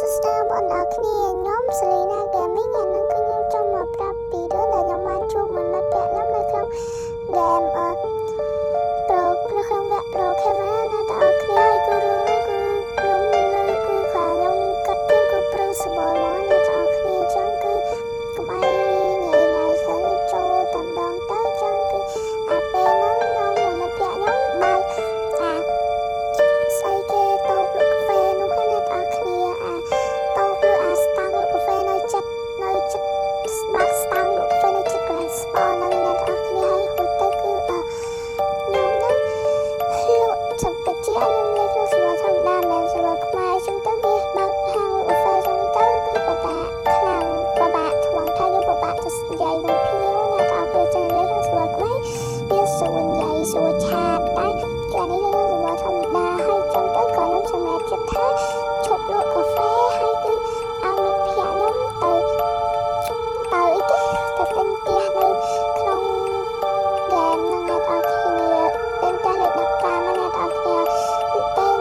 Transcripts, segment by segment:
សួស្តីបងប្អូនគ្នាខ្ញុំ Selena Gaming ថ្ងៃនេះគឺខ្ញុំចង់មកប្រាប់ពីរឿងដែលខ្ញុំបានជួបមួយមិត្តភក្តិខ្ញុំនៅក្នុង game Pro នៅក្នុងវគ្គ Pro Kevin ណាបងប្អូនគ្នាហើយគឺរឿងនេះគឺខ្ញុំនៅគឺខ្លាខ្ញុំកាត់ខ្ញុំគឺព្រឺសម្បុរហ្មងណាបងប្អូនគ្នាអញ្ចឹងគឺកុំឲ្យញ៉ៃញ៉ៃច្រើនចូលតែម្ដងទៅអញ្ចឹងគឺអាពេលហ្នឹងខ្ញុំមួយមិត្តភក្តិខ្ញុំបើកអាស្អីគេតូបលក់កាហ្វេនោះហ្នឹងណាបងប្អូនគ្នាអាតូបលក់អាស្តង់លក់កាហ្វេនៅចិត្តនៅចិត្តស្បាក់ស្តង់លក់កាហ្វេនៅចិត្តកន្លែង spawn ហ្នឹងណាបងប្អូនគ្នាហើយហួចទៅគឺខ្ញុំហ្នឹងលក់ចាំតិចជាខ្ញុំលេងក្នុង server ធម្មតាមិន server ខ្មែរចឹងទៅវាបើកហាងលក់កាហ្វេចឹងទៅគឺពិបាកខ្លាំងពិបាកថ្លង់ថាយើងពិបាកទៅនិយាយមួយភ្ញៀវណាបងប្អូនគ្នាចឹងលេងក្នុង server ខ្មែរវាស្រួលនិយាយស្រួល chat តែគឺអានេះលេងក្នុង server ធម្មតាហើយចឹងទៅក៏ខ្ញុំសម្រេចចិត្តថាឈប់លក់កាហ្វេហើយគឺឲ្យមិត្តភក្តិខ្ញុំទៅទៅអីគេទៅទិញផ្ទះនៅក្នុងហ្គេមហ្នឹងអ្នកនរគ្នាទិញផ្ទះលេខ15ហ្នឹងអ្នកនរគ្នាពេលខ្ញុំ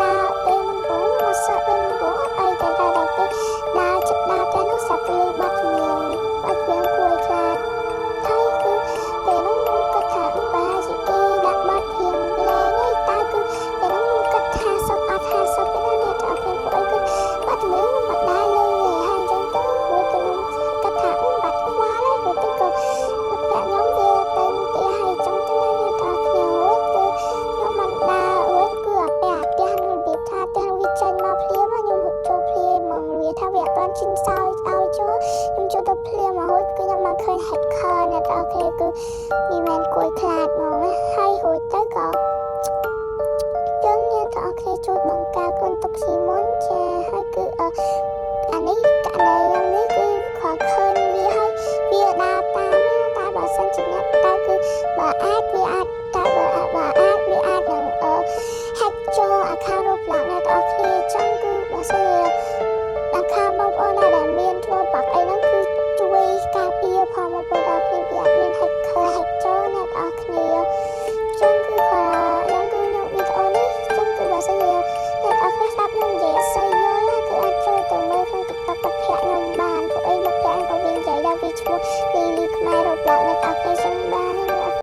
ដើរពេលមុនព្រោះមកសក់ពេលមុនព្រោះអត់អីតែដល់ពេលដើរចិត្តដើរផ្ទះនោះស្រាប់តែលឺបាត់ជំនាញបាត់ជំនាញគួរឲ្យខ្លាចហើយគឺពេលនោះខ្ញុំគិតថាបើជាគេដាក់បាត់ព្រៀងលេងឯងតែគឺពេលនោះខ្ញុំគិតថាសពអត់50ពេលណាអ្នកនរគ្នាពួកអីគឺបាត់ជំនាញខ្ញុំមិនដែរលឺទេហើយអញ្ចឹងទៅរួចក៏ខ្ញុំគិតថាបាត់ខ្វល់ហើយរួចទៅក៏មិត្តភក្តិខ្ញុំវាទៅផ្ទះហើយអញ្ចឹងទៅណាអ្នកនរគ្នារួចគឺខ្ញុំមិនដើររួចគឺអាពេលអាផ្ទះនឹងរបៀបថាផ្ទះនឹងវាចេញមកភ្លាមខ្ញុំហត់ចូលភ្លាមហ្មងវាថាវាអត់ទាន់ជិញសោយឲ្យចូលខ្ញុំចូលទៅភ្លាមមករួចគឺខ្ញុំបានឃើញ hacker អ្នកនរគ្នាគឺវាមិនគួរខ្លាចហ្មងណាហើយរួចទៅក៏យើងអ្នកទាំងអស់គ្នាជួយបង្ការខ្លួនទុកជាមុនចាហើយគឺអានេះករណីខ្ញុំនេះគឺគ្រាន់ឃើញវាហើយវាដើរតាមណាតែបើសិនជាអ្នកតើគឺបើអាចវាអាច